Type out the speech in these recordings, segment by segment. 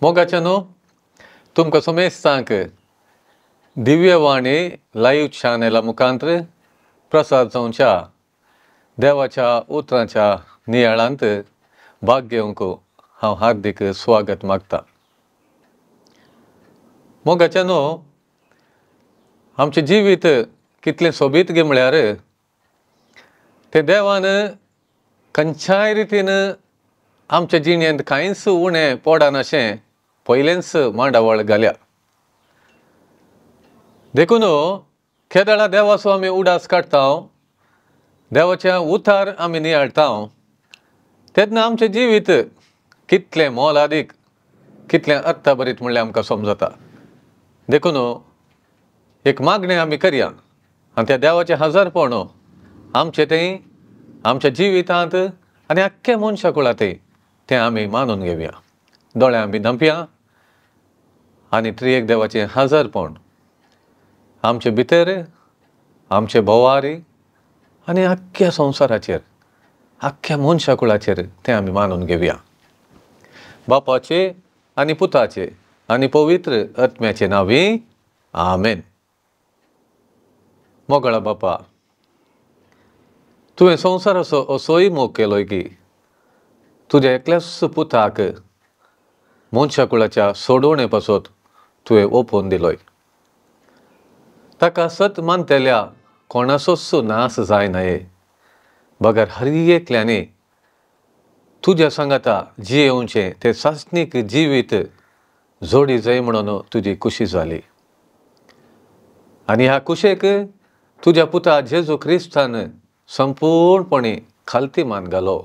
मोगाच्या न्हू तुमकां समेस्तांक दिव्यवाणी लायव्ह चॅनला मुखांत्र प्रसाद जावच्या देवाच्या उतरांच्या नियाळांत भाग घेवंक हांव हार्दीक स्वागत मागता। मोगाच्या न्हू आमचें जिवीत कितलें सोबीत गे म्हळ्यार तें देवान खंयच्याय रितीन आमच्या जिणेंत कांयच उणें पडनाशें पयलेंच मांडावळ घाल्या। देखून केदळा देवाचो आमी उडास काडटा, देवाच्या उतार आमी नियाळटा तेन्ना आमचें जिवीत कितलें मोलादीक कितलें अर्थभरीत म्हणल्यार आमकां समजता। देखून एक मागणें आमी करया आनी त्या देवाचें हजारपण आमचें तें आमच्या जिवितांत आनी आख्खे मनशा कुळांत तें आमी मानून घेवया। दोळे आमी धांपया आनी त्रिएक देवाचें हजारपण आमचे भितर, आमचे भोवारी आनी आख्ख्या संवसाराचेर, आख्ख्या मनशा कुळाचेर तें आमी मानून घेवया। बापाचे आनी पुताचे आनी पवित्र आत्म्याचे नांवी आमेन। मोगळा बापा, तुवें संवसाराचो असोय मोग केलोय की तुज्या एकल्याच पुताक मनशा कुळाच्या सोडोवणे पासत तुवें ओपून दिलोय। ताका सत मानतल्या कोणाचोच नाश जायना बगर हर एकल्यानी तुज्या सांगाता जियेवचें तें सासणीक जिवीत जोडी जाय म्हणून तुजी खुशी जाली आनी ह्या कुशेक तुज्या पुता जेजू क्रिस्तान संपूर्णपणे खालती मान घालो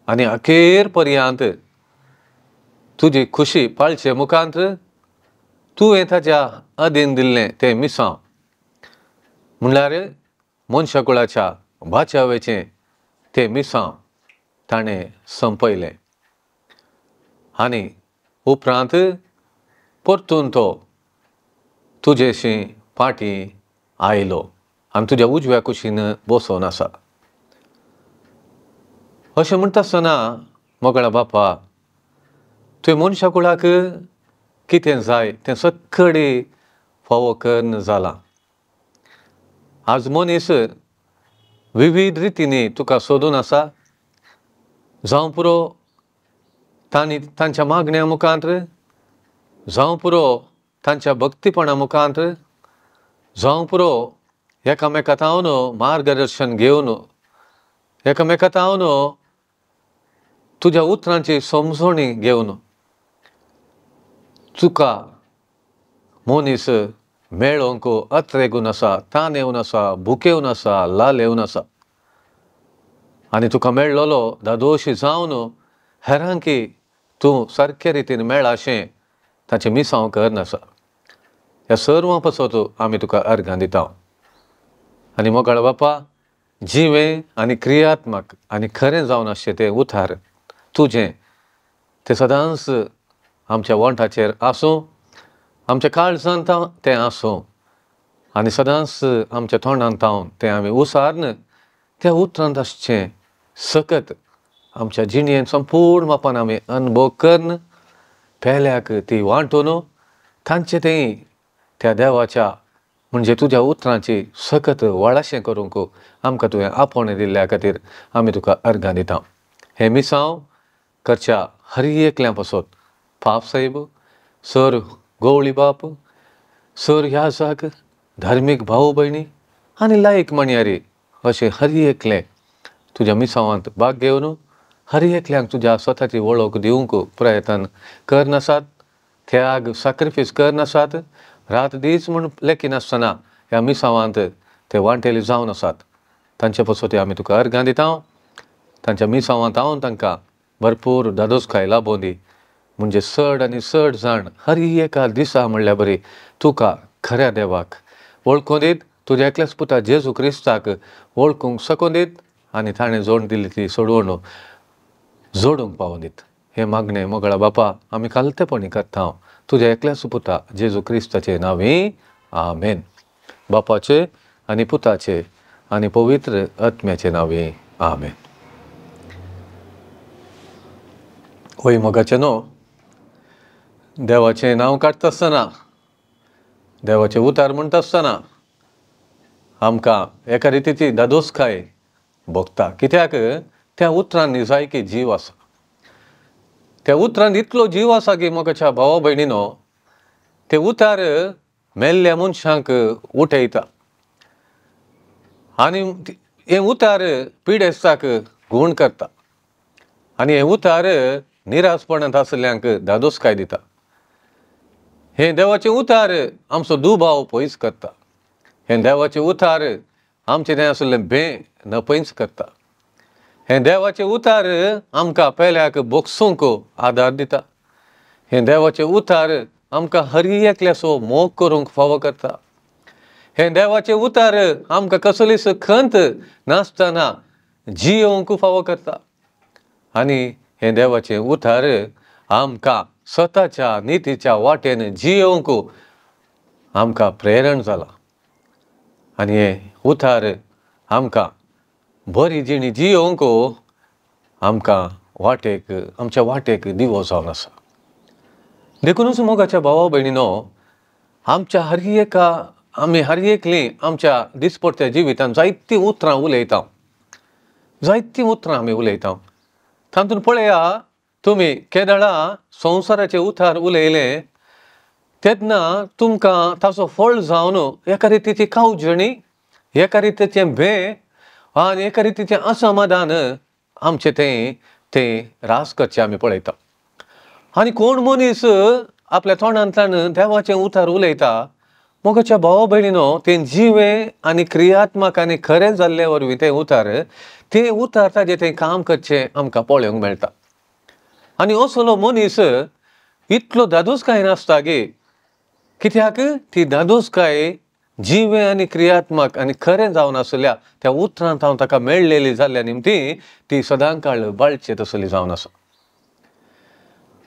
आनी अखेर पर्यंत तुजी खुशी पाळचे मुखांत तुवें ताच्या अधीन दिल्लें तें मिसांव म्हणल्यार मनशा कुळाच्या भाच्यावेचें तें मिसांव ताणें संपयलें आनी उपरांत परतून तो तुजेशी फाटीं आयलो आनी तुज्या उजव्या कुशीन बसोवन आसा। अशें म्हणटा आसतना मोगळा बापा, तुवें मनशा कुळाक कितें जाय तें सगळें फावो करून जालां। आज मनीस विविध रितींनी तुका सोदून आसा, जावं पुरो तांणी तांच्या मागण्या मुखांत, जावं पुरो तांच्या भक्तीपणा मुखांत, जावं पुरो एकामेका तावन मार्गदर्शन घेवन, एकामेका तावन तुज्या उतरांची समजणी घेवन तुका मनीस मेळोवंक अत्रेगून आसा, ताण येवन आसा, भुकेवन आसा, लाल येवन आसा आनी तुका मेळ्ळोलो दादोशी जावन हेरांकी तूं सारके रितीन मेळाशें ताचें मिसांव करनासा। ह्या सर्वां पासत आमी तुका अर्घां दिता आनी मोगाळ बापा, जिवें आनी क्रियात्मक आनी खरें जावन आसचें तें उतार तुजें तें सदांच आमच्या वंठाचेर आसूं, आमच्या काळजांत तें आसूं आनी सदांच आमच्या तोंडांत तावन तें आमी उसार्न त्या उतरांत आसचें सकत आमच्या जिणेंत संपूर्ण मापान आमी अनुभव करून पेल्याक ती वांटून तांचें तें त्या देवाच्या म्हणजे तुज्या उतरांची सकत वाडाशें करूंक आमकां तुवें आपोवणें दिल्ल्या खातीर आमी तुका अर्घां दिता। हें मिसांव करच्या हर एकल्या पासत पाप साहेब, सर गोवळी बाप, सर ह्या धार्मीक भाव भयणी आनी लायक म्हणयारी अशें हर एकलें तुज्या मिसांवांत भाग घेवन हर एकल्यांक तुज्या स्वताची वळख दिवंक प्रयत्न करनासात, त्याग साक्रिफीस करनासात, रात दीस म्हूण लेखिनासतना ह्या मिसांवांत ते वांटेले जावन आसात। तांचे पासत आमी तुका अर्घां दिता। तांच्या मिसांवांत हांव तांकां भरपूर दादोसकाय लाबोवन दी, म्हणजे चड आनी चड जाण हर एका दिसा म्हणल्यार बरी तुका खऱ्या देवाक वळखून दीत, तुज्या एकल्याच पुता जेजू क्रिस्ताक वळखूंक सकून दीत आनी ताणें जोड दिली ती सोडवण जोडूंक पावून दीत। हें मागणें मोगळा बापा आमी खालतेपणी करता तुज्या एकल्याच पुता जेजू क्रिस्ताचे नांवी आमेन। बापाचे आनी पुताचे आनी पवित्र आत्म्याचे नांवी आमेन। होय मोगाचे न्हू, देवाचें नांव काडटा आसतना, देवाचें उतार म्हणटा आसतना आमकां एका रितीची दादोसकाय भोगता. कित्याक त्या उतरान निजायकी जीव आसा. त्या उतरान इतलो जीव आसा की मोगाच्या भावा भयणीनो, ते उतार मेल्ल्या मनशांक उठयता आनी हें उतार पिडेस्ताक गूण करता आनी हें उतार निरासपणांत आशिल्ल्यांक दादोसकाय दिता. हें देवाचें उतार आमचो दुबाव पयस करता. हें देवाचें उतार आमचें तें आशिल्लें भें नपयच करता. हें देवाचें उतार आमकां पेल्याक बोगसूंक आदार दिता. हें देवाचें उतार आमकां हर एकल्याचो मोग करूंक फावो करता. हें देवाचें उतार आमकां कसलीच खंत नासतना जियोवंक फावो करता. आनी हें देवाचें उतार आमकां स्वताच्या नितीच्या वाटेन जियोवंक आमकां प्रेरण जालां. आनी हें उतार आमकां बरी जिणी जियोवंक आमकां वाटेक, आमच्या वाटेक दिवो जावन आसा. देखुनूच मोगाच्या भावा भयणीनो, आमच्या हर एका, आमी हर एकली आमच्या दिसपट्ट्या जिवितांत जायतीं उतरां उलयता, जायतीं उतरां आमी उलयता. तातूंत पळया तुमी केदळा संवसाराचे उतार उलयले तेन्ना तुमकां ताचो फळ जावन एका रितीची कावजणी, एका रितीचें भें आनी एका रितीचें असमाधान आमचें तें तें रास करचें आमी पळयता. आनी कोण मनीस आपल्या तोंडांतल्यान देवाचें उतार उलयता, मोगाच्या भावा भयणीनो, तें जिवें आनी क्रियात्मक आनी खरें जाल्ले वरवीं तें उतार, तें उतार ताजें तें काम करचें आमकां पळोवंक मेळटा. आनी असलो मनीस इतलो दादोसकाय नासता की, कित्याक ती दादोसकाय जिवें आनी क्रियात्मक आनी खरें जावन आशिल्ल्या त्या उतरांत हांव ताका मेळ्ळेली जाल्ल्या निमती ती सदांकाळ बाळचे तसली जावन आसा.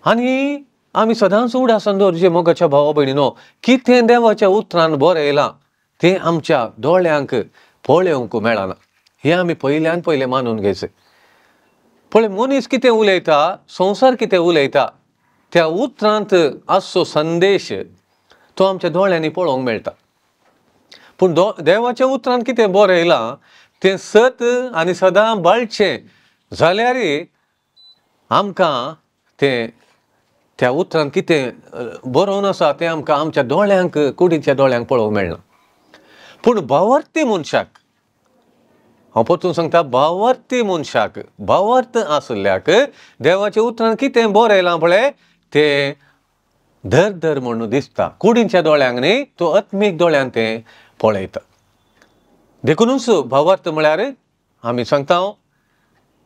आनी आमी सदांच उडासान दवरचें मोगाच्या भावा भयणीनो, कितें देवाच्या उतरान बरयलां तें आमच्या दोळ्यांक पळोवंक मेळना, हें आमी पयल्यान पयलें मानून घेवचें. पळय मनीस कितें उलयता, संवसार कितें उलयता, त्या उतरांत आसचो संदेश तो आमच्या दोळ्यांनी पळोवंक मेळटा. पूण देवाच्या उतरान कितें बरयलां तें सत आनी सदां बाळचें जाल्यार आमकां तें त्या उतरान कितें बरोवन आसा तें आमकां आमच्या दोळ्यांक, कुडीच्या दोळ्यांक पळोवंक मेळना. पूण भावार्थी मनशाक, हांव परतून सांगता, भावार्थी मनशाक, भावार्थ आशिल्ल्याक देवाच्या उतरान कितें बरयलां पळय तें धर धर म्हणून दिसता. कुडीच्या दोळ्यांक न्ही, तो आत्मीक दोळ्यान तें पळयता. देखुनूच भावार्थ म्हळ्यार आमी सांगता,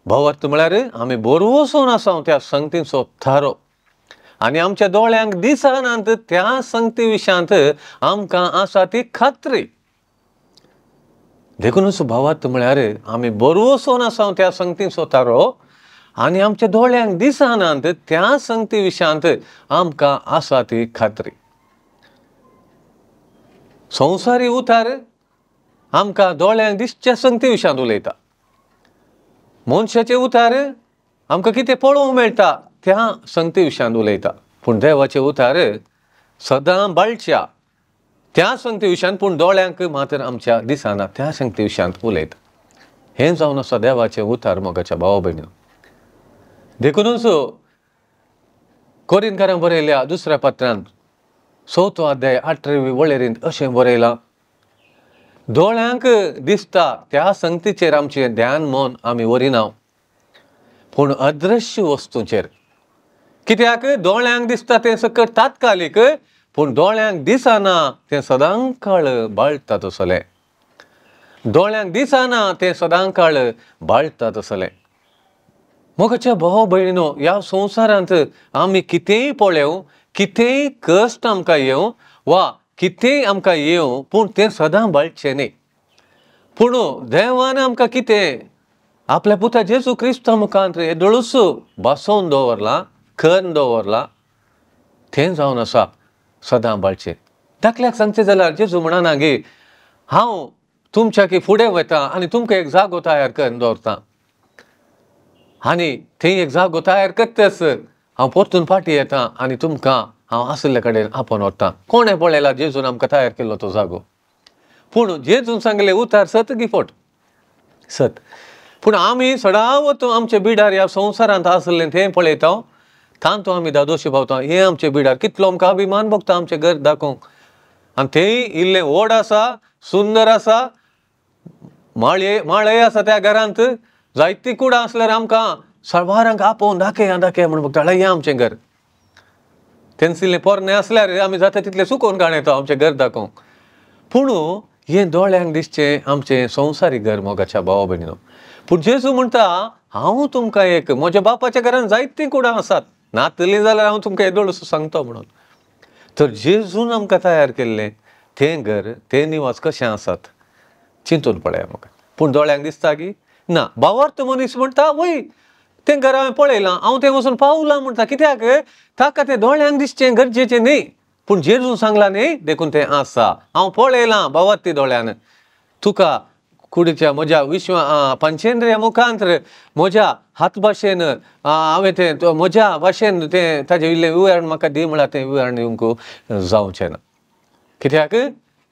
भावार्थ म्हळ्यार आमी बरोवसून आसा त्या संगतीचो थारो आनी आमच्या दोळ्यांक दिसनात त्या संगती विशयांत आमकां आसा ती खात्री. देखुनूच भावार्थ म्हळ्यार आमी बरोवसून आसा त्या संगतीचो थारो आनी आमच्या दोळ्यांक दिसनात त्या संगती विशयांत आमकां आसा ती खात्री. संवसारी उतार आमकां दोळ्यांक दिसच्या संगती विशयांत उलयता. मनशाचे उतार आमकां कितें पळोवंक मेळटा त्या संगती विशयांत उलयता. पूण देवाचे उतार सदां बाळच्या त्या संगती विशयांत, पूण दोळ्यांक मात्र आमच्या दिसना त्या संगती विशयांत उलयता. हें जावन आसा देवाचें उतार मोगाच्या भावा भयणीनो. देखुनूच कोरिंथकारांक बरयल्या दुसऱ्या पत्रांत 4 अध्याय 18 वळेरींत अशें बरयलां, दोळ्यांक दिसता त्या संगतीचेर आमचें ध्यान मन आमी व्हरिना, पूण अदृश्य वस्तूंचेर. कित्याक दोळ्यांक दिसता तें सकट तात्कालीक, पूण दोळ्यांक दिसना तें सदांकाळ बाळटा तसलें. दोळ्यांक दिसना तें सदांकाळ बाळटा तसलें. मोगाच्या भाव भयणीनो, ह्या संवसारांत आमी कितेंय पळोवं, कितेंय कश्ट आमकां येवं वा कितेंय आमकां येवं, पूण तें सदां बाळचें न्ही. पूण देवान आमकां कितें आपल्या पुता जेजू क्रिस्ता मुखार येदोळूच बसोवन दवरलां, खर दवरलां, तें जावन आसा सदां बाळचें. धाकल्याक सांगचें जाल्यार जेजू म्हणना गी हांव तुमच्या की फुडें वता आनी तुमकां एक जागो तयार करून दवरता आनी थंय एक जागो तयार करतच हांव परतून फाटीं येता आनी तुमकां हांव आशिल्ले कडेन आपोवन व्हरता. कोणें पळयला जेजून आमकां तयार केल्लो तो जागो? पूण जेजून सांगलें उतार सत गी फट सत. पूण आमी सदांच आमचे बिडार ह्या संवसारांत आसलें तें पळयता, तांतू आमी दादोशी पावता. हें आमचें बिडार कितलो आमकां अभिमान भोगता आमचें घर दाखोवंक. आनी तेंय इल्लें व्हड आसा, सुंदर आसा, माळये माळय आसा त्या घरांत, जायतीं कुडां आसल्यार आमकां साबारांक आपोवन दाखया दाखया म्हूण भोगता. हें आमचें घर. तेंच इल्लें पोरणें आसल्यार आमी जाता तितलें सुकोवन काडयता आमचें घर दाखोवंक. पूण हें दोळ्यांक दिसचें आमचें संवसारीक घर मोगाच्या भावा भयणीनो. पूण जेजू म्हणटा हांव तुमकां एक म्हज्या बापाच्या घरान जायतीं कुडां आसात, नातलीं जाल्यार हांव तुमकां येदोळसो सांगता म्हणून. तर जेजून आमकां तयार केल्लें तें घर, तें निवास कशें आसात चिंतून पळया म्हाका. पूण दोळ्यांक दिसता की ना. भावार्थ मनीस म्हणटा वय तें घर हांवें पळयलां, हांव तें वचून पावलां म्हणटा. कित्याक? ताका तें दोळ्यांक दिसचें गरजेचें न्ही, पूण जेजून सांगलां न्ही देखून तें आसा. हांव पळयलां भावार्थी दोळ्यान. तुका कुडीच्या म्हज्या विश्व पंचेंद्रिया मुखांत म्हज्या हात भाशेन हांवें तें म्हज्या भाशेन तें ताजें इल्लें विवरण म्हाका दी म्हळ्यार तें विवरण दिवंक जावचें ना. कित्याक?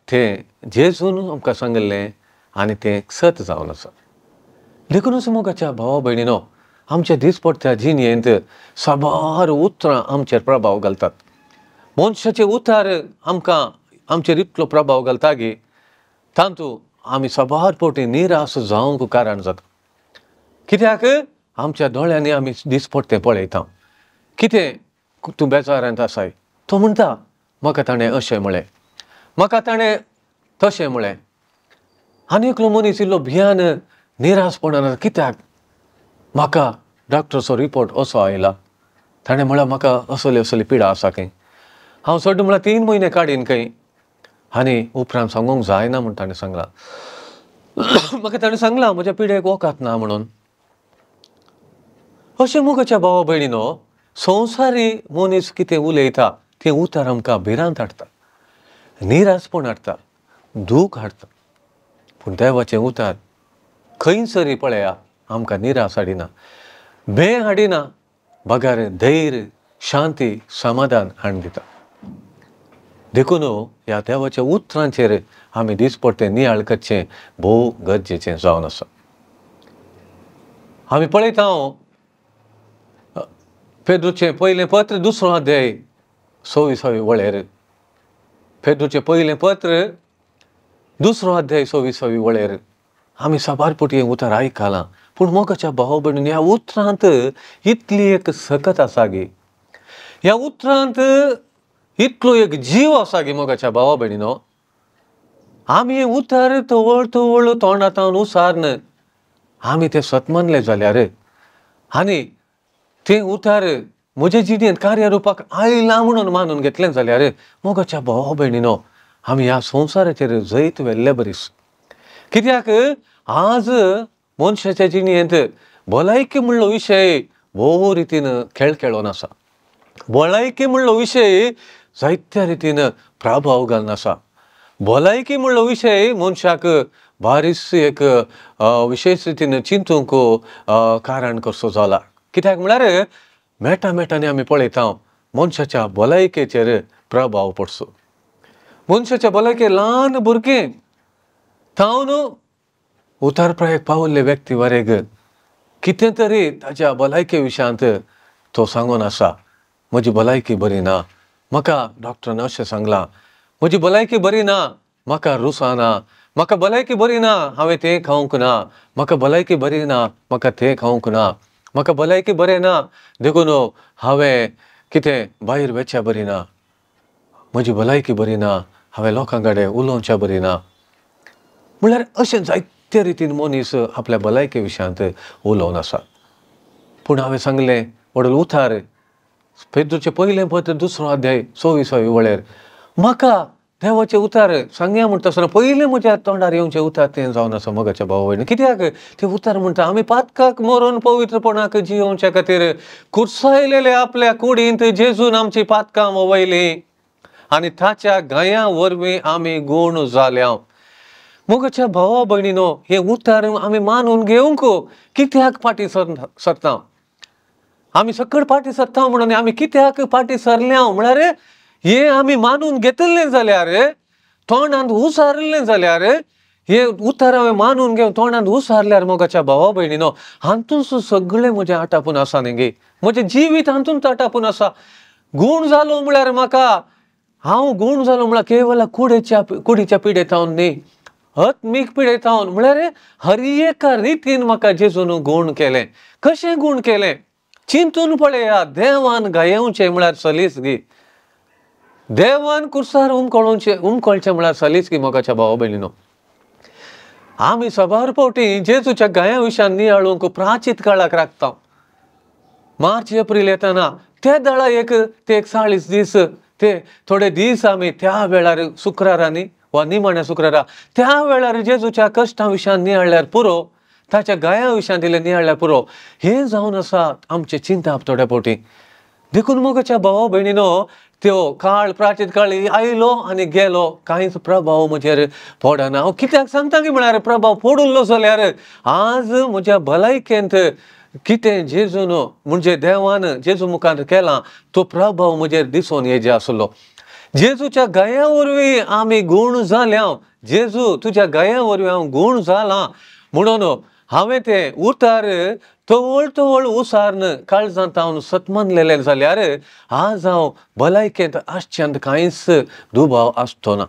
तें जेजून आमकां सांगिल्लें आनी तें सत जावन आसा. देखूनच मोगाच्या भावा भयणीनो, आमच्या दिसपट्ट्या जिणेंत साबार उतरां आमचेर प्रभाव घालतात. मनशाचे उतार आमकां आमचेर इतलो प्रभाव घालता की तातूंत आमी साबार फावटी निराश जावंक कारण जाता. कित्याक? आमच्या दोळ्यांनी आमी दिसपट्टें पळयता. कितें तूं बेजारांत आसाय? तो म्हणटा म्हाका ताणें अशें म्हळें, म्हाका ताणें तशें म्हळें. आनी एकलो मनीस इल्लो भियान निराशपणान, कित्याक म्हाका डॉक्टरचो रिपोर्ट असो आयला, ताणें म्हळ्यार म्हाका असली असली पिडा आसा खंय, हांव चड म्हळ्यार 3 म्हयने काडीन खंय, आनी उपरांत सांगूंक जायना म्हूण ताणें सांगलां. म्हाका ताणें सांगलां म्हज्या पिडेक वखद ना म्हणून. अशें मोगाच्या भावा भयणीनो, संवसारी मनीस कितें उलयता तें उतर आमकां भिरांत हाडटा, निराशपण हाडटा, दूख हाडटा. पूण देवाचें उतर खंयसरी पळया आमकां निराश हाडिना, भंय हाडिना, बगर धैर्य, शांती, समाधान हाडून दिता. देखून ह्या देवाच्या उतरांचेर आमी दिसपट्टें नियाळ करचें भोव गरजेचें जावन आसा. आमी पळयता पेद्रूचें पयलें पत्र 2 अध्याय 26 वळेर. पेद्रूचें पयलें पत्र 2 अध्याय 26 वळेर आमी साबार फावटी हें उतर आयकलां. पूण मोगाच्या भाव भयणीन, ह्या उतरांत इतली एक सकत आसा गी, ह्या उतरांत इतलो एक जीव आसा गी मोगाच्या भावा भयणीनो. आमी हें उतर तवळ तवळ तोंडांत उसार्न आमी तें सत मानलें जाल्यार आनी तें उतर म्हजे जिणेंत कार्यरुपाक आयलां म्हणून मानून घेतलें जाल्यार मोगाच्या भावा भयणीनो, आमी ह्या संवसाराचेर जैत व्हेल्ले बरीस. कित्याक? आज मनशाच्या जिणेंत भलायकी म्हणलो विशय भोव रितीन खेळ खेळोन आसा. भलायकी म्हणलो विशय जायत्या रितीन प्रभाव घालून आसा. भलायकी म्हणलो विशय मनशाक बारीस एक विशेश रितीन चिंतूंक कारण कसो जाला. कित्याक म्हळ्यार मेटा मेटांनी आमी पळयता मनशाच्या भलायकेचेर प्रभाव पडसो. मनशाच्या भलायके ल्हान भुरगें तावन उतार प्रायेक पावल्ले व्यक्ती वरेग कितें तरी ताच्या भलायके विशयांत तो सांगून आसा, म्हजी भलायकी बरी ना, म्हाका डॉक्टरान अशें सांगलां, म्हजी भलायकी बरी ना, म्हाका रुसाना, म्हाका भलायकी बरी ना, हांवें तें खावंक ना, म्हाका भलायकी बरी ना, म्हाका तें खावंक ना, म्हाका भलायकी बरें ना देखून हांवें कितें भायर वचच्या बरी ना, म्हजी भलायकी बरी ना, हांवें लोकां कडेन उलोवच्या बरी ना. म्हणल्यार अशें जायते रितीन मनीस आपल्या भलायके विशयांत उलोवन आसा. पूण हांवें सांगलें व्हडलो उतार पेद्रूचें पयलें पत्र 2 अध्याय 26 वळेर म्हाका देवाचें उतार सांगया म्हणटा आसतना पयलें म्हज्या तोंडार येवचें उतार तें जावन आसा मोगाच्या भावा भयणी. कित्याक? तें उतार म्हणटा आमी पातकाक मरून पवित्रपणाक जियोवच्या खातीर कुर्सायलेले आपल्या कुडींत जेजून आमची पातकां वयलीं आनी ताच्या गायां वरवीं आमी गूण जाल्या. मोगाच्या भावा भयणीनो, हें उतार आमी मानून घेवंक कित्याक फाटीं सरता? आमी सकळ फाटीं सरता म्हणून आमी कित्याक फाटीं सरल्या म्हळ्यार हें आमी मानून घेतिल्लें जाल्यार, तोंडांत उसारिल्लें जाल्यार, हे उतर हांवें मानून घेवन तोंडांत उसारल्यार मोगाच्या भावा भयणीनो हातूंत सगळें म्हजें आटापून आसा न्ही गे, म्हजें जिवीत हातूंत आटापून आसा। गूण जालो म्हळ्यार म्हाका, हांव गूण जालो म्हळ्यार केवल कुडीच्या पिडेतावन न्ही, आत्मीक पिडेतावन म्हळ्यार हर एका रितीन म्हाका जेजून गूण केलें। कशें गूण केलें चिंतून पळया, देवान गायेवचें म्हळ्यार सलीस गी, देवान कुर्सार उमकळोवचें उमकळचें म्हळ्यार सलीस गी मोगाच्या भावा भयणीनो। आमी सबार फावटी जेजूच्या गाया विशयान नियाळूंक प्राचीत काळाक राखता। मार्च एप्रील येताना ते दळा एक ते 40 दीस ते थोडे दीस आमी त्या वेळार शुक्रारांनी वा निमाण्या शुक्रारा त्या वेळार जेजूच्या कश्टां विशयान नियाळ्यार पुरो, ताच्या गाया विशयान दिले नियाळ्यार पुरो, हें जावन आसा आमचें चिंताप थोड्या फावटी। देखून मोगाच्या भावा भयणीनो त्यो काळ प्राचीत काळ आयलो आनी गेलो, कांयच प्रभाव म्हजेर पडना। हांव कित्याक सांगता की म्हळ्यार प्रभाव पडुल्लो जाल्यार आज म्हज्या भलायकेंत कितें जेजून म्हणजे देवान जेजू मुखार केला तो प्रभाव म्हजेर दिसून येजे आसलो। जेजूच्या गाया वरवीं आमी गूण जाल्या, जेजू तुज्या गाया वरवीं हांव गूण जाला म्हणून हांवें तें उतार तवळ तवळ उसार्न काळजांत हांव सतमानलेलें जाल्यार आज हांव भलायकेंत आसच्यांत कांयच दुबाव आसचो ना।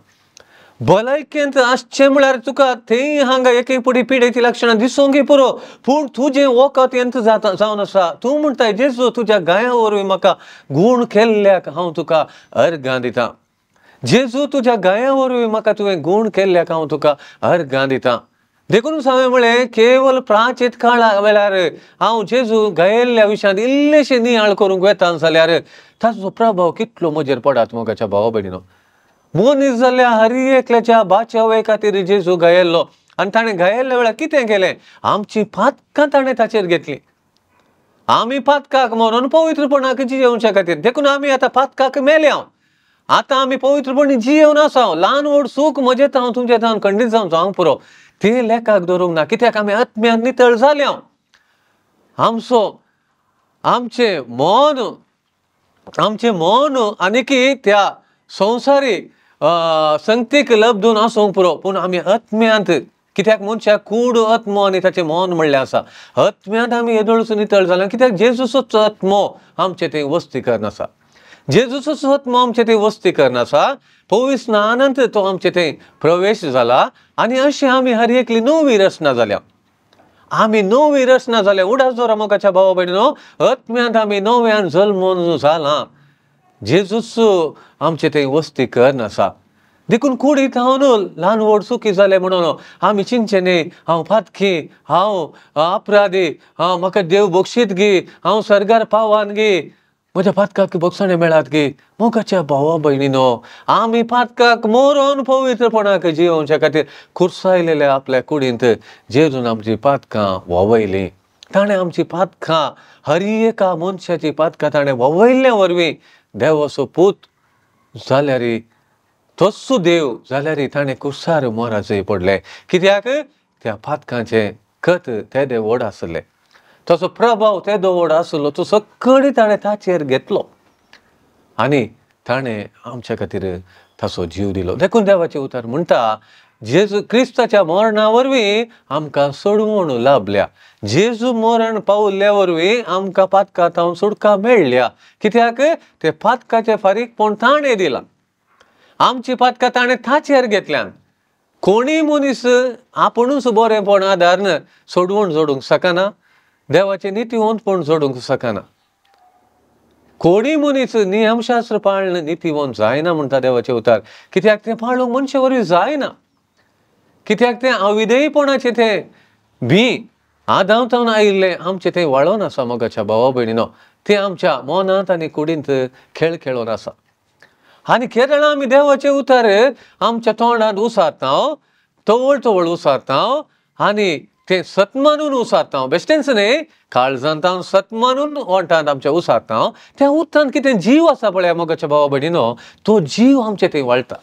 भलायकेंत आसचें म्हळ्यार तुका थंय हांगा एक पुडी पिडेची लक्षणां दिसूंक पुरो, पूण तुजें वखद येंत जाता जावन आसा। तूं म्हणटाय जेजू तुज्या गाया वरवीं म्हाका गूण केल्ल्याक हांव तुका अर्गां दिता, जेजू तुज्या गाया वरवीं म्हाका तुवें गूण केल्ल्याक हांव तुका अर्गां दिता। देखून हांवें म्हळें केवल प्राचीत काळा वेळार हांव जेजू गायिल्ल्या विशयांत इल्लेशें नियाळ करूंक वेता जाल्यार ताचो प्रभाव कितलो म्हजेर पडात मोगाच्या भावा भयणीनो। मनीस जाल्यार हर एकल्याच्या बाचावे खातीर जेजू गायिल्लो आनी ताणें गायिल्ल्या वेळार कितें केलें, आमची पातकां ताणें ताचेर घेतली। आमी पातकाक मरोन पवित्रपणाक जियेवच्या खातीर, देखून आमी आतां पातकाक मेल्या, आतां आमी पवित्रपणी जियेवन आसा। ल्हान व्हड सूख म्हजें हांव तुमचें हांव खंडीत जावन जावंक पुरो, तें लेखाक दवरूंक ना, कित्याक आमी आत्म्यान नितळ जाल्या। आमचो आमचें मन, आमचें मन आनीकी त्या संवसारीक संगतीक लब्धून आसूंक पुरो, पूण आमी आत्म्यांत, कित्याक मनशाक कूड आत्मो आनी ताचें मन म्हणलें आसा, आत्म्यांत आमी येदोळसून नितळ जाल्या, कित्याक जेजूचोच आत्मो आमचें थंय वस्ती करून आसा, जेजूचोच आत्मो आमचें थंय वस्ती करून आसा। पवित्र स्नानांत तो आमचे थंय प्रवेश जाला आनी अशें आमी हर एकली नवी रचना जाल्या, आमी नवी रचना जाल्या। उडास दवरा मोगाच्या भावा भयणीनो, आत्म्यांत आमी नव्यान जल्मून जाला, जेजूच आमचे थंय वस्ती करून आसा। देखून कुडीत हांव ल्हान व्हड चुकी जालें म्हणून आमी चिंतचें न्ही, हांव पातकी, हांव अपराधी, हांव म्हाका देव बक्षीत गी, हांव सर्गार पावान गी, म्हज्या पातकाक बक्षाणें मेळात गी। मोगाच्या भावा भयणीनो, आमी पातकाक मरोन पवित्रपणाक जियोवच्या खातीर खुर्सायलेल्या आपल्या कुडींत जेजून आमची पातकां व्हांवयलीं। ताणें आमची पातकां, हर एका मनशाची पातकां ताणें व्हांवयल्ल्या वरवीं देवाचो पूत जाल्यार तोच देव जाल्यार ताणें कुर्सार मराचें पडलें, कित्याक त्या पातकांचें कत तेदे व्हड आसलें, ताचो प्रभाव तेदो व्हड आसलो, तो सगळी ताणें ताचेर घेतलो आनी ताणें आमच्या खातीर ताचो जीव दिलो। देखून देवाचें उतर म्हणटा जेजू क्रिस्ताच्या मरणा वरवीं आमकां सोडवण लाभल्या, जेजू मरण पावल्ल्या वरवीं आमकां पातकां तावन सुटका मेळ्ळ्या, कित्याक ते पातकाचें फारीकपण ताणें दिलां, आमची पातकां ताणें ताचेर घेतल्यान। कोणीय मनीस आपुणूच बरेंपण आदारन सोडवण जोडूंक शकना, देवाचें नितीवंतपण जोडूंक शकना। कोणीय मनीस नियमशास्त्र पाळन नितीवंत जायना म्हणटा देवाचें उतर, कित्याक तें पाळूंक मनशा वरवीं जायना, कित्याक तें अविधेयपणाचें तें बी आदांव तावन आयिल्लें आमचें तें वाळोन आसा मोगाच्या भावा भयणीनो, तें आमच्या मनांत आनी कुडींत खेळ खेळोन आसा। आनी केरळा आमी देवाचें उतर आमच्या तोंडांत उसारता, तवळ तवळ उसारता आनी तें सतमानून उसारता, बेश्टेंच न्ही, काळजांत सतमानून ओंठांत आमच्या उसारता। त्या उतरांत कितें जीव आसा पळया मोगाच्या भावा भयणीनो, तो जीव आमचे थंय वाळटा,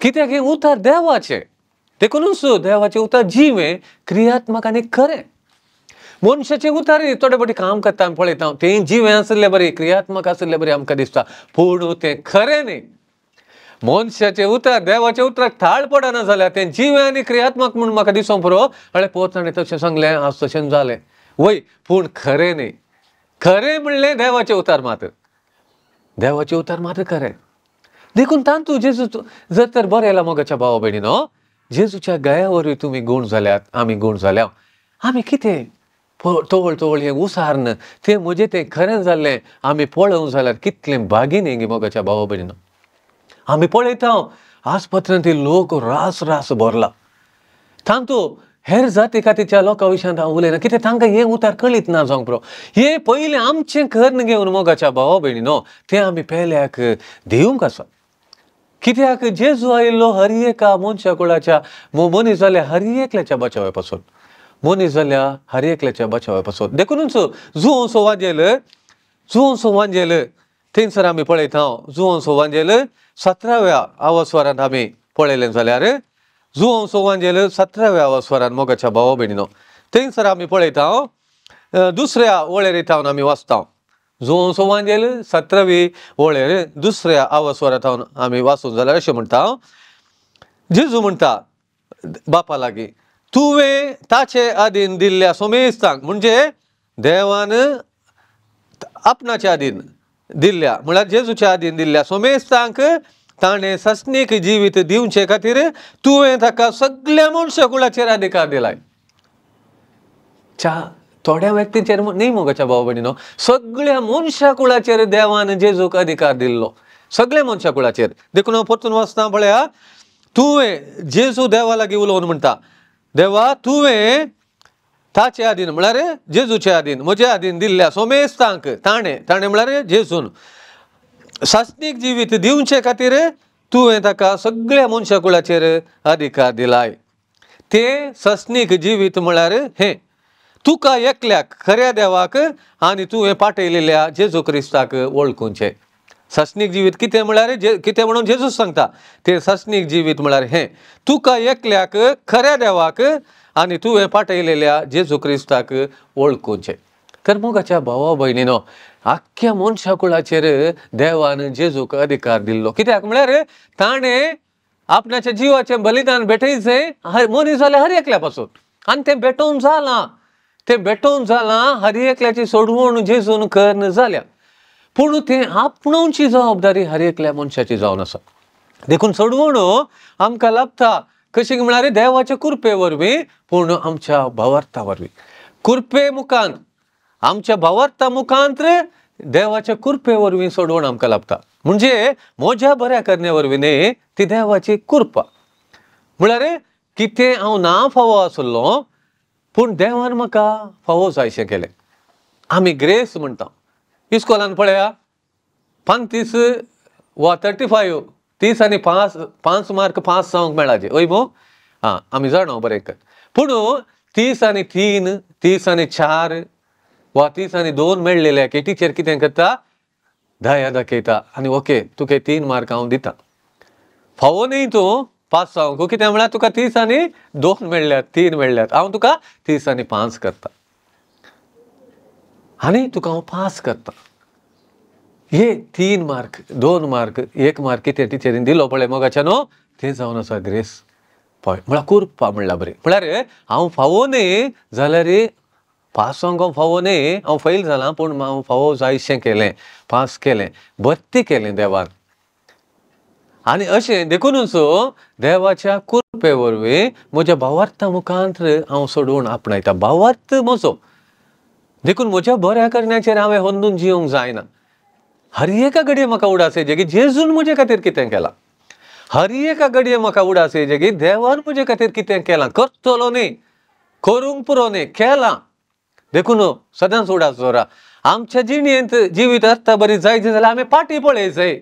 कित्याक हें उतर देवाचें, देखूनच देवाचें उतर जीव हें क्रियात्मक आनी खरें। मनशाचे उतारी थोडे फावटी काम करता आमी पळयता, तें जिवें आशिल्ले बरी, क्रियात्मक आशिल्ले बरी आमकां दिसता, पूण तें खरें न्ही. मनशाचें उतर देवाच्या उतराक थाळ पडना जाल्यार तें जिवें आनी क्रियात्मक म्हूण म्हाका दिसोंक पुरो. अळे पोत ताणें तशें सांगलें, आज तशें जालें, वय, पूण खरें न्ही. खरें म्हणलें देवाचें उतर मात्र, देवाचें उतर मात्र खरें. देखून तातूंत जेजू जर तर बरयलां मोगाच्या भावा भयणीनो, जेजूच्या गया वरवीं तुमी गूण जाल्यात, आमी गूण जाल्या. आमी कितें तवळ तवळ हें उसार्न तें म्हजें तें खरें जाल्लें आमी पळोवंक जाल्यार कितलें भागी न्ही गे मोगाच्या भावा भयणीनो. आमी पळयता आस्पत्र्यांत लोक रास रास भरला. तातूंत हेर जाती खातीरच्या लोकां विशयांत हांव उलयना, कित्याक तांकां हें उतार कळीत ना जावंक पुरो. हें पयलें आमचें कर्ण घेवन मोगाच्या भावा भयणीनो तें आमी पेल्याक दिवंक आसा. कित्याक जेजू आयिल्लो हर एका मनशा कुळाच्या मनीस जाल्या हर एकल्याच्या बचाव्या पासून, मनीस जाल्या हर एकल्याच्या बचाव्या पासून. देखुनूच जुओंसो वांजेल, जुओंसो वांजेल थंयसर आमी पळयता, जुओंसो वांजेल 17व्या आवासवारांत आमी पळयलें जाल्यार, जुओंसो वांजेल 17व्या आवासवारान मोगाच्या भावा भयणीनो थंयसर आमी पळयता, दुसऱ्या वळेरी थावन आमी वाचता. जुओंसो वांजेल 17वी वळेर दुसऱ्या आवासवारा थावन आमी वाचून जाल्यार अशें म्हणटा, जेजू म्हणटा बापा लागीं, तुवें ताचे आदीन दिल्ल्या सोमेस्तांक, म्हणजे देवान आपणाच्या आदीन दिल्ल्या, म्हळ्यार जेजूच्या आदीन दिल्ल्या सोमेस्तांक ताणें सस्नीक जिवीत दिवचे खातीर तुवें ताका सगल्या मनशा कुळाचेर अधिकार दिलाय. च्या थोड्या व्यक्तींचेर न्ही मोगाच्या भाव भयणीनो, सगळ्या मनशा कुळाचेर देवान जेजूक अधिकार दिल्लो, सगळ्या मनशा कुळाचेर. देखून हांव परतून वाचता पळया, तुवें जेजू देवा लागीं उलोवन म्हणटा, देवा तुवें ताचे आदीन म्हळ्यार जेजूचे आदीन म्हजे आदीन दिल्ल्या सोमेस्तांक ताणें, ताणें म्हळ्यार जेजून, सासणीक जिवीत दिवचे खातीर तुवें ताका सगळ्या मनशा कुळाचेर अधिकार दिलाय. तें सस्नीक जिवीत म्हळ्यार हें, तुका एकल्याक खऱ्या देवाक आनी तुवें पाठयलेल्या जेजू क्रिस्ताक वळखुचें. सासणीक जिवीत कितें म्हळ्यार कितें म्हणून जेजूच सांगता, तें सासणीक जिवीत म्हळ्यार हें, तुका एकल्याक खऱ्या देवाक आनी तुवें पाठयलेल्या जेजू क्रिस्ताक वळखुचें. तर मोगाच्या भावा भयणीनो, आख्ख्या मनशा कुळाचेर देवान जेजूक अधिकार दिल्लो. कित्याक म्हळ्यार ताणें आपणाच्या जिवाचें बलिदान भेटयचें मनीस जाल्यार हर एकल्या पासून, आनी तें भेटोवन जालां, तें भेटोवन जालां, हर एकल्याची सोडवण जेजून कर्ण जाल्या. पूण तें आपणोवची जबाबदारी हर एकल्या मनशाची जावन आसा. देखून सोडवण आमकां लाभता कशी म्हळ्यार देवाच्या कृपे वरवीं, पूण आमच्या भावार्था वरवीं. कृपे मुखांत, आमच्या भावार्था मुखांत देवाच्या कृपे वरवीं सोडवण आमकां लाभता. म्हणजे म्हज्या बऱ्या करण्या वरवीं न्ही, ती देवाची कृपा. म्हळ्यार कितें हांव ना फावो आसलो, पूण देवान म्हाका फावो जायशें केलें. आमी ग्रेस म्हणटा. इस्कोलान पळया 35 वा 35, 30 आनी 5 मार्क पास जावंक मेळाचे, हय मो? आं, आमी जाणा बरें कर. पूण 30 आनी 3, 30 आनी 4 वा 30 आनी 2 मेळ्ळेले की टिचर कितें करता, दया दाखयता आनी ओके तुका 3 मार्क हांव दिता, फावो न्ही तूं पास जावंक, कितें म्हळ्यार तुका 30 आनी 2 मेळ्ळ्यात, 3 मेळ्ळ्यात, हांव तुका 30 आनी 5 करता आनी तुका हांव पास करता. हे 3 मार्क, 2 मार्क, 1 मार्क कितें टिचरीन दिलो पळय मोगाच्या न्हू, तें जावन आसा ग्रेस पळय, म्हळ्यार कृपा म्हणल्यार बरें. म्हळ्यार हांव फावो न्ही जाल्यार पास जावंक हांव फावो न्ही, हांव फेल जालां, पूण हांव फावो जायशें केलें, पास केलें, भरती केलें देवान. आनी अशें देखुनूच देवाच्या कृपे वरवीं म्हज्या भावार्था मुखांत हांव सोडून आपणायता, भावार्थ म्हजो. देखून म्हज्या बऱ्या करण्याचेर हांवें अंदून जिवंक जायना. हर एका घडये म्हाका उडास येयचे की जेजून म्हजे खातीर कितें केलां, हर एका घडये म्हाका उडास येयचे की देवान म्हजे खातीर कितें केलां, करतलो न्ही, करूंक पुरो न्ही, केलां. देखून सदांच उडास दवरा. आमच्या जिणेंत जिवीत अर्था बरी जायचे जाल्यार आमी फाटीं पळयचें,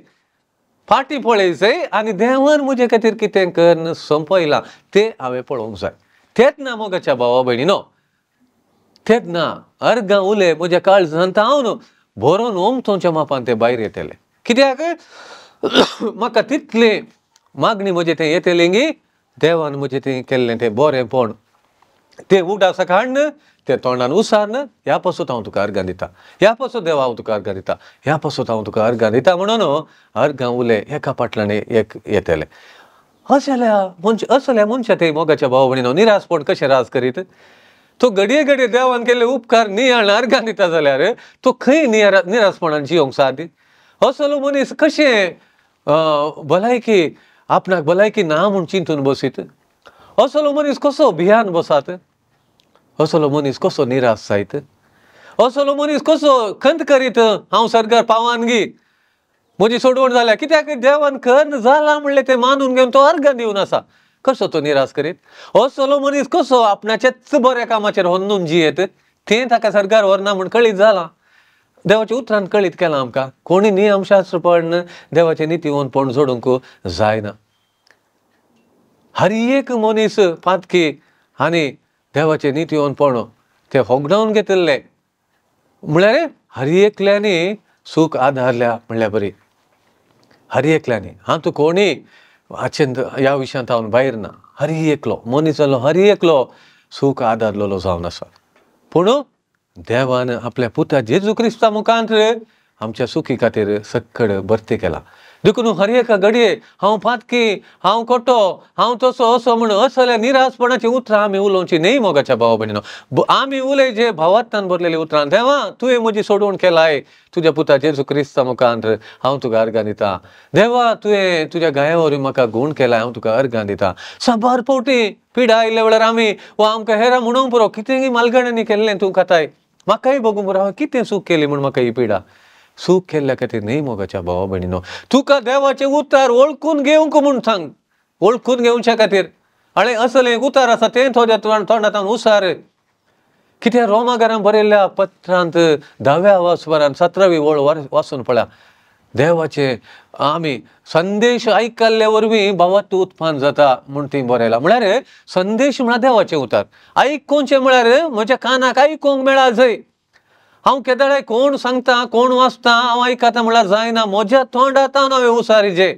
फाटीं पळयचें आनी देवान म्हजे खातीर कितें करून सोंपयलां तें हांवें पळोवंक जाय. तेंच ना मोगाच्या भावा भयणीनो, तेंच ना अर्गां उलय म्हज्या काळजांत हांव भरोन ओमथोच्या मापान ते भायर येतले. कित्याक म्हाका तितलें मागणी म्हजें तें येतलें की देवान म्हजें तें केल्लें तें बरेंपण, ते उगडासाक हाडन ते तोंडान उसारन ह्या पासून हांव तुका अर्गां दिता, ह्या पासून देवा हांव तुका अर्गां दिता, ह्या पासून हांव तुका अर्गां दिता म्हणून अर्गां उले एका फाटल्यान एक येतले. असल्या असल्या मनशा ते मोगाच्या भाव भयणीनो निराशपण कशें राज करीत? तो घडये घडये देवान केल्ले उपकार नियाळ अर्गां दिता जाल्यार तो खंय निराशपणान जियोंक सादी? असलो मनीस कशें भलायकी आपणाक भलायकी ना म्हूण चिंतून बसीत? असलो मनीस कसो भियान बसात? असलो मनीस कसो निराश जायत? असलो मनीस कसो खंत करीत हांव सरकार पावानगी म्हजी सोडवण जाल्या? कित्याक देवान खंत जाला म्हणलें तें मानून घेवन तो अर्गां दिवन आसा. कसो तो निराश करीत? असलो मनीस कसो आपणाच्याच बऱ्या कामाचेर होंदून जियेत? तें ताका सरकार व्हरना म्हूण कळीत जालां, देवाच्या उतरान कळीत केलां आमकां. कोणी नियमशास्त्रपण देवाचें नितीवंतपण जोडूंक जायना. हर एक मनीस पातकी आनी देवाचें नितीवंतपण तें होगडावन घेतिल्लें म्हळ्यार हर एकल्यांनी सूख आदारल्या म्हणल्यार बरी. हर एकल्यांनी, हांव तूं कोणी हाचें ह्या विशयांत हांव भायर ना. हर एकलो मनीस जालो हर एकलो सूख आदारलेलो जावन आसा. पूण देवान आपल्या पुता जेजू क्रिस्ता मुखांत आमच्या सुखी खातीर सक्कड भरती केला. देखून हर एका घडये हांव पातकी, हांव खोटो, हांव तसो असो म्हण असल्या निराशपणाची उतरां आमी उलोवची न्ही मोगाच्या भावा भयणीनो. आमी उलयचे भावार्थान भरलेली उतरां, देवा तुवें म्हजी सोडवण केलाय तुज्या पुता जेजू क्रिस्ता मुखांत, हांव तुका अर्गां दिता. देवा तुवें तुज्या गाया वरवीं म्हाका गूण केलाय, हांव तुका अर्गां दिता. साबार फावटी पिडा आयिल्ल्या वेळार आमी वा आमकां हेरां म्हणूंक पुरो कितेंय मालगण्यांनी केल्लें तूं खाताय, म्हाकाय भोगूंक पुरो, हांवें कितें चूक केली म्हूण म्हाका ही पिडा. चूक केल्ल्या खातीर न्ही मोगाच्या भावा भयणीनो, तुका देवाचें उतार वळखून घेवंक म्हूण सांग, वळखून घेवच्या खातीर. आनी असलें एक उतार आसा तें तुज्या तोंडांत उसार. कितें रोमागारान बरयल्ल्या पत्रांत 10व्या वसवरान 17वी वळ वाचून पळया. देवाचे आमी संदेश आयकल्ले वरवीं भावार्थ उत्पन्न जाता म्हूण ती बरयला. म्हळ्यार संदेश म्हळ्यार देवाचें उतार आयकुचें म्हळ्यार म्हज्या कानाक आयकूंक मेळा जंय हांव केदळाय कोण सांगता कोण वाचता हांव आयकता म्हळ्यार जायना, म्हज्या तोंडांत हांवें उसारीचें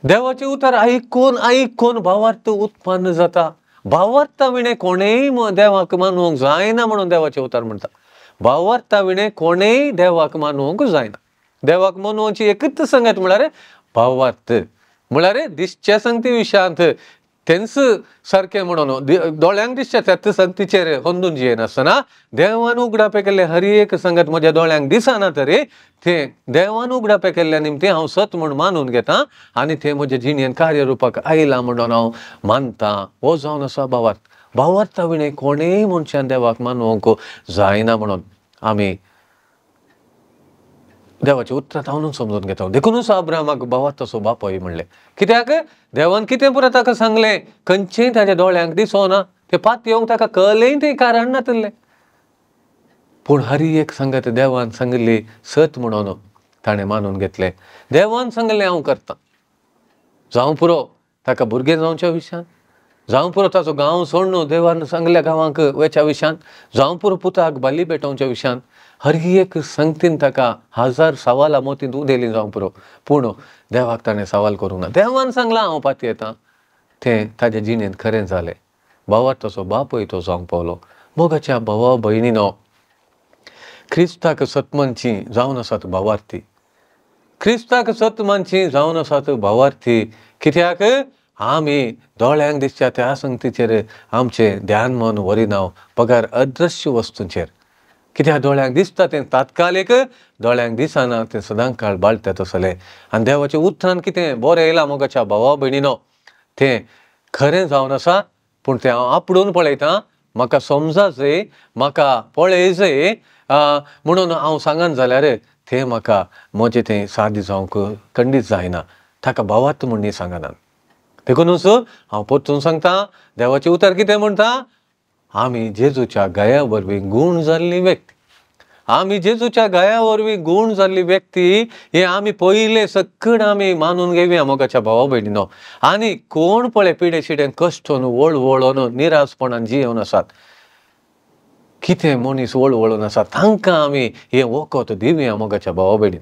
देवाचें उतर आयकून आयकून भावार्थ उत्पन्न जाता. भावार्था विणें कोणेय देवाक मानूंक जायना म्हणून देवाचें उतर म्हणटा. भावार्था विणें कोणेय देवाक मानूंक जायना. देवाक मनोवची एकच संगत म्हळ्यार भावार्थ, म्हळ्यार दिसच्या संगती विशयांत तेंच सारकें म्हणून दोळ्यांक दिसच्या त्याच संगतीचेर अंदून जियेनासतना देवान उगडापे केल्लें हर एक संगत म्हज्या दोळ्यांक दिसना तरी तें देवान उगडापे केल्ल्या निमतें हांव सत म्हूण मानून घेता आनी तें म्हज्या जिणेन कार्यरुपाक आयलां म्हणून हांव मानता. हो जावन आसा भावार्थ. भावार्था विणें कोणेय मनशान देवाक मानूंक जायना म्हणून आमी देवाच्या उतरांत हांव समजून घेता. देखूनच अब्राहमाक भावार्थाचो बापूय म्हणलें. कित्याक देवान कितें पुरो ताका सांगलें, खंयचेंय ताज्या दोळ्यांक दिसना, तें पातयेवंक ताका कळ्ळेंय तें कारण नातिल्लें, पूण हर एक सांगत देवान सांगिल्ली सत म्हणून ताणें मानून घेतलें. देवान सांगलें हांव करतां, जावं पुरो ताका भुरगें जावच्या विशयान, जावं पुरो ताचो गांव सोडून देवान सांगल्या गांवांक वयच्या विशयान, जावं पुरो पुताक बाली पेटोवच्या विशयान, हर एक संगतीन ताका हजार सवालां मोतींत उदेलीं जावं पुरो, पूण देवाक ताणें सवाल करूंक ना. देवान सांगलां हांव पातयेतां, तें ताज्या जिणेंत खरें जालें. भावार्थाचो बापूय तो जावंक पावलो. मोगाच्या भावा भयणीनो, क्रिस्ताक सत मानची जावन आसात भावार्थी, क्रिस्ताक सत मानची जावन आसात भावार्थी. कित्याक आमी दोळ्यांक दिसच्या त्या संगतीचेर आमचें ध्यान मन व्हरिना बगर अदृश्य वस्तूंचेर. कित्याक दोळ्यांक दिसता तें तात्कालीक, दोळ्यांक दिसना तें सदां काळ बाळटा तसलें. आनी देवाच्या उतरान कितें बरें येयलां मोगाच्या भावा भयणीनो, तें खरें जावन आसा, पूण तें हांव आपडून पळयतां, म्हाका समजाजय, म्हाका पळयजय म्हणून हांव सांगन जाल्यार तें म्हाका म्हजें तें साध्य जावंक खंडीत जायना. ताका भावार्थ म्हूण न्ही सांगना. देखूनच हांव परतून सांगता, देवाचें उतर कितें म्हणटा, आमी जेजूच्या गाया वरवीं गूण जाल्ली व्यक्ती, आमी जेजूच्या गाया वरवीं गूण जाल्ली व्यक्ती हे आमी पयले सक्कड आमी मानून घेवया मोगाच्या भावा भयणीनो. आनी कोण पळय पिडे शिडेन कश्टोन वळवळोन निराशपणान जियेवन आसात, कितें मनीस वळवळून आसा, तांकां आमी हें वखद दिवया मोगाच्या भावा भयणीन.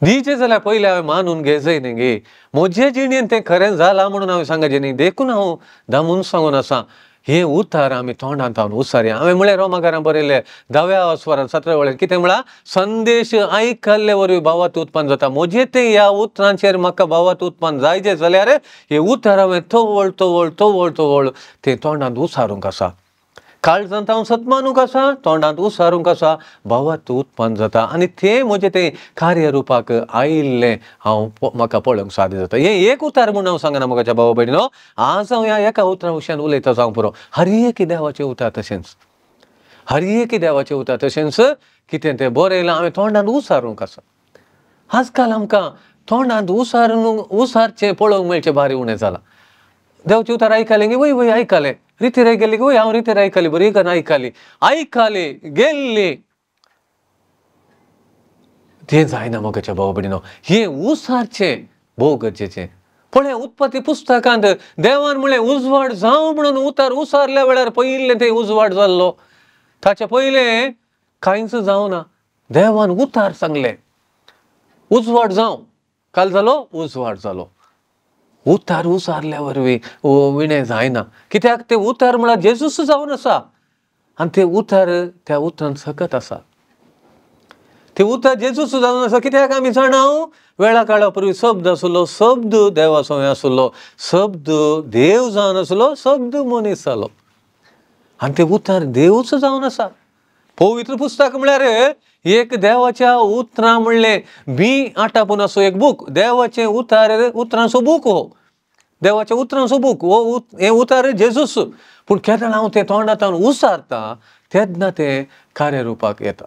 दिचें जाल्यार पयलें हांवें मानून घेजय न्ही गे, म्हजे जिणेन तें खरें जालां म्हणून हांवें सांगचें न्ही, देखून हांव दामून सांगून आसा हें उतार आमी तोंडांत हांव उसारया. हांवें म्हळें रोमाकारां बरयलें 10व्या अस्वरान 17व्या वळेर कितें म्हळां, संदेश आयकल्ले वरवीं भावार्थ उत्पन्न जाता. म्हजें तें ह्या उतरांचेर म्हाका भावार्थ उत्पन्न जायचे जाल्यार हें उतार हांवें तवळ तवळ तवळ तवळ तें तोंडांत उसारूंक आसा. काळजांत हांव सतमानूंक आसा, तोंडांत उसारूंक आसा, भावार्थ उत्पन्न जाता आनी तें म्हजें तें कार्यरुपाक आयिल्लें हांव म्हाका पळोवंक साध्य जाता. हें एक उतार म्हूण हांव सांगना म्हज्या भावा भयणीनो, आज हांव ह्या एका उतरा विशयान उलयता जावंक पुरो. हर एक देवाचें उतार तशेंच, हर एक देवाचें उतार तशेंच कितें तें बरयलां हांवें तोंडांत उसारूंक आसा. आजकाल आमकां तोंडांत उसारून उसारचें पळोवंक मेळचें भारी उणें जालां. देवाचें उतार आयकलें गे, वय वय आयकलें, रितीर गेली वय हांव रितीर आयकली, बरी करून आयकली, आयकली गेल्ली, तें जायना मोगाच्या भावा भयणीनो. हें उसारचें भोव गरजेचें. पळय उत्पत्ती पुस्तकांत देवान म्हणलें उजवाड जावं म्हणून उतार उसारल्या वेळार पयलें तें उजवाड जाल्लो, ताचे पयलें कांयच जावना. देवान उतार सांगलें उजवाड जावं, काल जालो उजवाड जालो. उतार उसारल्या वरवीं विणें जायना, कित्याक तें उतार म्हळ्यार जेजूस जावन आसा आनी तें उतार त्या उतरान सकत आसा. तें उतार जेजूस जावन आसा कित्याक आमी जाणा वेळा काळा पूर्वी शब्द आसलो, शब्द देवा सवंय आसलो, शब्द देव जावन आसलो, शब्द मनीस जालो आनी तें उतार देवूच जावन आसा. पवित्र पुस्तक म्हळ्यार एक देवाच्या उतरां म्हणलें बी आटापून असो एक बूक, देवाचें उतार उतरांचो बूक, हो देवाच्या उतरांचो बूक, हो हें उतार जेजूस. पूण केदळ हांव तें तोंडांत उसारता तेन्ना तें कार्यरुपाक येता.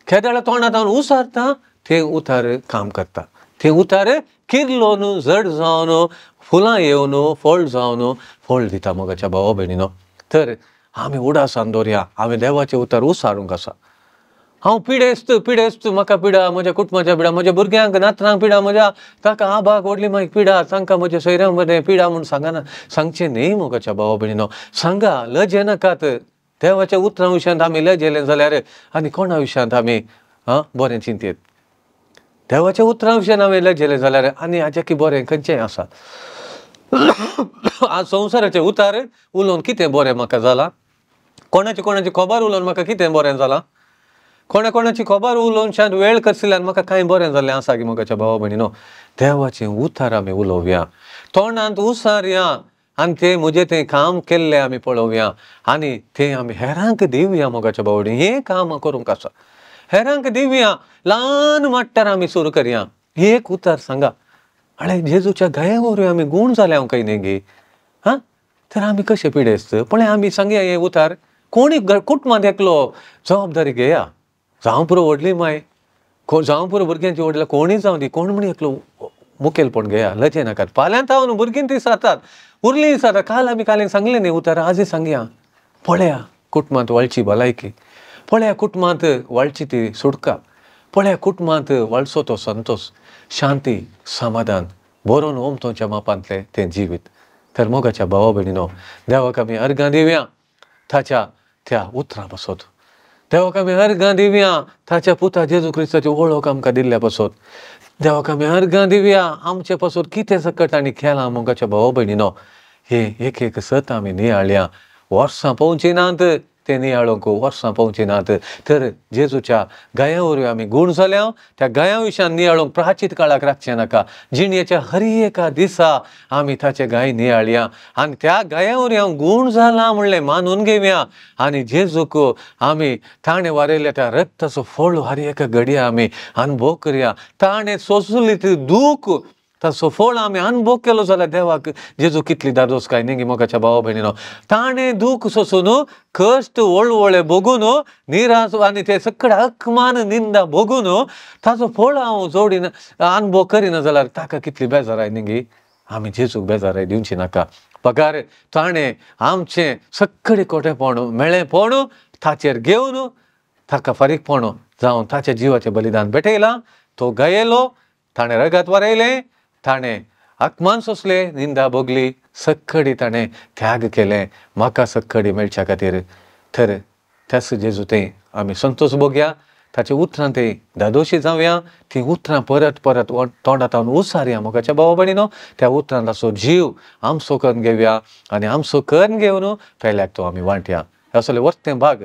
केदळ तोंडांत उसारता तें उतार काम करता, तें उतार किर्लोन जड जावन फुलां येवन फळ जावन फळ दिता मोगाच्या भावा भयणीनो. तर आमी उडासान दवरया, हांवें देवाचें उतार उसारूंक आसा. हांव पिडेस्त पिडेस्त, म्हाका पिडा, म्हज्या कुटुंबाच्या पिडा, म्हज्या भुरग्यांक नातरांक पिडा, म्हज्या ताका आबाक व्हडली मायक पिडा, तांकां म्हज्या सोयऱ्यां मदें पिडा म्हूण सांगना, सांगचें न्ही मोगाच्या भावा भयणीनो. सांगा, लजेनाकात. देवाच्या उतरां विशयांत आमी लजेले जाल्यार आनी कोणा विशयांत आमी बरें चिंतयेत. देवाच्या उतरां विशयान आमी लजेले जाल्यार आनी हाच्या की बरें खंयचें आसा. आज संवसाराचें उतार उलोवन कितें बरें म्हाका जालां, कोणाची कोणाची खबर उलोवन म्हाका कितें बरें जालां, कोणा कोणाची खबर उलोवन शांत वेळ करशिल्ल्यान म्हाका कांय बरें जाल्लें आसा की मोगाच्या भावा भयणीनो. देवाचें उतार आमी उलोवया, तोंडांत उसारया आनी तें म्हजें तें काम केल्लें आमी पळोवया आनी तें आमी हेरांक दिवया मोगाच्या भावा भयणी. हें काम करूंक आसा, हेरांक दिवया, ल्हान माट्टार आमी सुरू करया. एक उतार सांगा, आनी जेजूच्या गया वरवीं आमी गूण जाले हांव खंय न्ही गे, हां तर आमी कशें पिडेस्त. पळय आमी सांगया हें उतार कोणी कुटुंबांत एकलो जबाबदारी घेया, जावं पुरो व्हडली माय, जावं पुरो भुरग्यांची व्हडली, कोणूय जावं दी, कोण म्हण एकलो मुखेलपण घेया, लजे नाकात. फाल्यांत हांव भुरगीं ती सातात उरलीं सातात. काल आमी काल सांगलें न्ही उतार, आजय सांगया. पळया कुटुंबांत वळची भलायकी, पळया कुटुंबांत वळची ती सुटका, पळया कुटुंबांत वळचो तो संतोश, शांती, समाधान, बरोवन ओमतोच्या मापांतलें तें जिवीत. तर मोगाच्या भावा भयणीनो, देवाक आमी अर्गां दिवया ताच्या त्या उतरां पासत, देवाक आमी अर्गां दिवया ताच्या पुता जेजू क्रिस्ताची वळख आमकां दिल्ल्या पासत, देवाक आमी अर्गां दिवया आमचे पासत कितें सकट आनी केलां मोगाच्या भावा भयणीनो. हे एक एक सत आमी नियाळया, वर्सां पोवची नात ते नियाळूंक, वर्सां पोवची नात. तर जेजूच्या गया वरवीं आमी गूण जाल्या, त्या गया विशयान नियाळूंक प्राचीत काळाक राखचें नाका. जिणेच्या हर एका दिसा आमी ताचे गाय नियाळया आनी त्या गया वरवीं हांव गूण जाला म्हणलें मानून घेवया आनी जेजूक आमी ताणें वारयल्या त्या रक्ताचो फळ हर एका घडये आमी अनुभव करया. ताणें सोंसली ती दूख ताचो फळ आमी अनुभव केलो जाल्यार देवाक जेजू कितली दादोस काय न्ही मोगाच्या भावा भयणीनो. ताणें दूख सोंसून कश्ट वळवळे भोगून निराश आनी ते सगळे अकमान निंदा भोगून ताचो फळ हांव जोडीन अनुभव करिना जाल्यार ताका कितली बेजाराय न्ही. आमी जेजूक बेजाराय दिवची नाका. पगार ताणें आमचें सगळें कोटेपण मेळेपण ताचेर घेवन ताका फारीकपण जावन ताच्या जिवाचें बलिदान भेटयलां. तो गायलो, ताणें रगत वारयलें, ताणें अपमान सोंसले, निंदा भोगली, सक्कडी ताणें त्याग केलें म्हाका सक्कडी मेळच्या खातीर. तर त्याच जेजू थंय आमी संतोश भोगया, ताच्या उतरां ते धादोशी जावया, ती उतरां परत परत तोंडांत उसारया मोगाच्या भावा भयणीनो। त्या उतरांत ताचो जीव आमचो करून घेवया आनी आमचो करून घेवन पेल्याक तो आमी वांटया। असले वस्तें भाग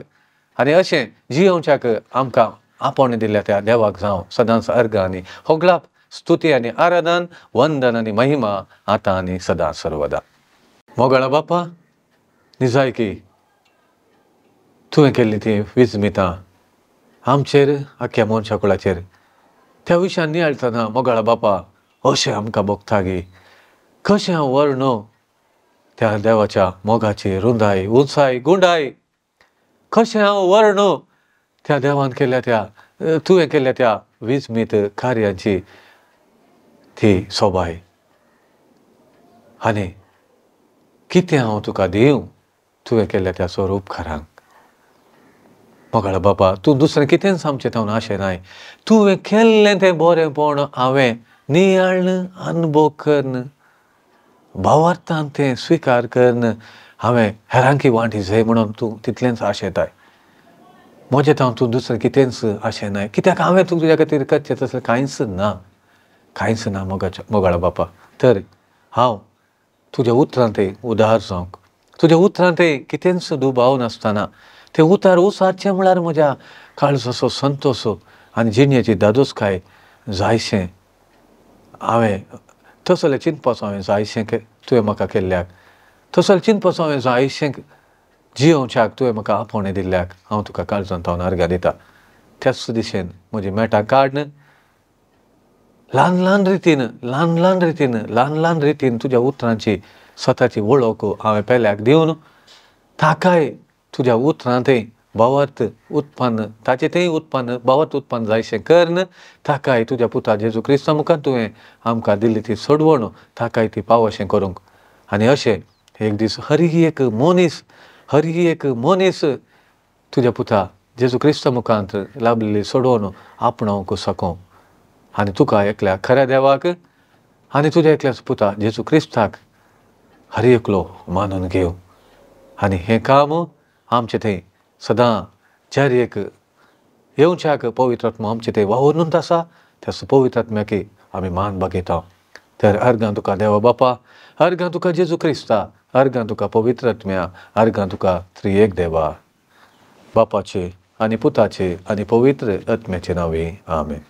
आनी अशें जियोवच्याक आमकां आपोवणें दिल्ल्या त्या देवाक जावं सदांच अर्घ आनी होगलाप, स्तुती आनी आराधन, वंदन आनी महिमा आतां आनी सदां सर्वदा। मोगाळा बापा, निजायकी तुवें केल्ली ती विजमितां आमचेर आख्या मनशा कुळाचेर त्या विशयान नियाळटना मोगाळा बापा अशें आमकां भोगता गी कशें हांव वर्णो त्या देवाच्या मोगाची रुंदाय, उंचाय, गुंडाय, कशें हांव वर्णो त्या देवान केल्ल्या त्या तुवें केल्ल्या त्या विजमीत कार्यांची ती सोबाय। आनी कितें हांव तुका दिवं तुवें केल्ल्या त्या स्वरूपकारांक। मोगाळा बापा, तूं दुसरें कितेंच आमचें तावन आशें नाय, तुवें केल्लें तें बरेंपण हांवें नियाळ्न अनुभव करून भावार्थान तें स्विकार करून हांवें हेरांकी वांटी जाय म्हणून तूं तितलेंच आशेताय। म्हजें तावन तूं दुसरें कितेंच आशें नाय, कित्याक हांवें तूं तुज्या खातीर करचें तसलें कांयच ना, कांयच ना मोगाळा बापा। तर हांव तुज्या उतरांत उदार जावंक, तुज्या उतरांत कितेंच दुबाव नासतना ते उतार उसारचें म्हळ्यार म्हज्या काळजाचो संतोश आनी जिणेची दादोसकाय जायशें हांवें तसलें चिंतपाचो हांवें जायशें तुवें म्हाका केल्ल्याक, तसलें चिंतपाचो हांवें जायशें जियोवच्याक तुवें म्हाका आपोवणें दिल्ल्याक हांव तुका काळजांत हांव अर्घां दिता। त्याच दिशेन म्हजी मेटां काडन ल्हान ल्हान रितीन, ल्हान ल्हान रितीन, ल्हान ल्हान रितीन तुज्या उतरांची स्वताची वळख हांवें पेल्याक दिवन ताकाय तुज्या उतरांतय भावार्थ उत्पन्न, ताचें तेंय उत्पन्न भावार्थ उत्पन्न जायशें करून ताकाय तुज्या पुता जेजू क्रिस्ता मुखार तुवें आमकां दिल्ली ती सोडवण ताकाय ती पावशें करूंक। आनी अशें एक दीस हरी एक मनीस, हरी एक मनीस तुज्या पुता जेजू क्रिस्ता मुखांत लाभलेली सोडवण आपणावंक सको आनी तुका एकल्या खऱ्या देवाक आनी तुज्या एकल्याच पुता जेजू क्रिस्ताक हर एकलो मानून घेव। आनी हें काम आमचें थंय सदां जर एक येवच्याक पवित्र आत्मा आमचें थंय वावरून आसा त्या पवित्र आत्म्याक आमी मान बागयता। तर अर्घां तुका देवा बापा, अर्घां तुका जेजू क्रिस्ता, अर्घां तुका पवित्र आत्म्या, अर्घां तुका त्रिएक देवा, बापाचे आनी पुताचे आनी पवित्र आत्म्याचे नांवे, आमेन।